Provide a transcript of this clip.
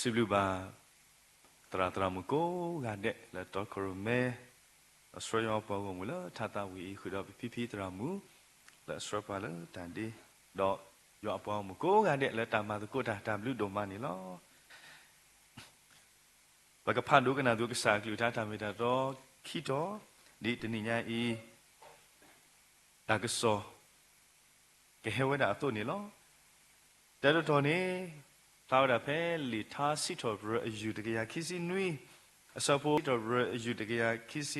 စံးဘျုးဘၣ် သရၣ်သရၣ်မုၣ်ကိးဂၤဒဲးလၢတီခိၣ်ရိၣ်မဲ အဆှၢယွၤအပှၤဂီၢ်မုၢ်လၢထါသးဝံၣ်အံၤ ဃုာ်ဒီးပဖံဖံသရၣ်မုၣ် လၢအဆှၢပှၤလၢတၢ်ဒ့, ဒီးယွၤအပှၤဂီၢ်မုၢ်ကိးဂၤဒဲးလၢတၢ်မၤသကိးတၢ် တၢ်ဘျုးဒိၣ်မးန့ၣ်လီၤ. ပကဖးဒိကနၣ်သကိးကစၢ်အကလုၢ်ကထါတၢ်မ့ၢ်တၢ်တီခံတီၤ, ဒ်တနံၤညါအံၤ တၢ်ကစီၣ် ကဟဲဝဲဒၣ်အသိးန့ၣ်လီၤ. တၢ်တတီၤန့ၣ် ဖျါဝဲဒၣ်ဖဲလံာ်ထါစံးထီၣ်ပတြၢၤအယုၢ်တကယၤခံဆံနွံ, အဆၢဖိ စံးထီၣ်ပတြၢၤအယုၢ်တကယၤခံဆံ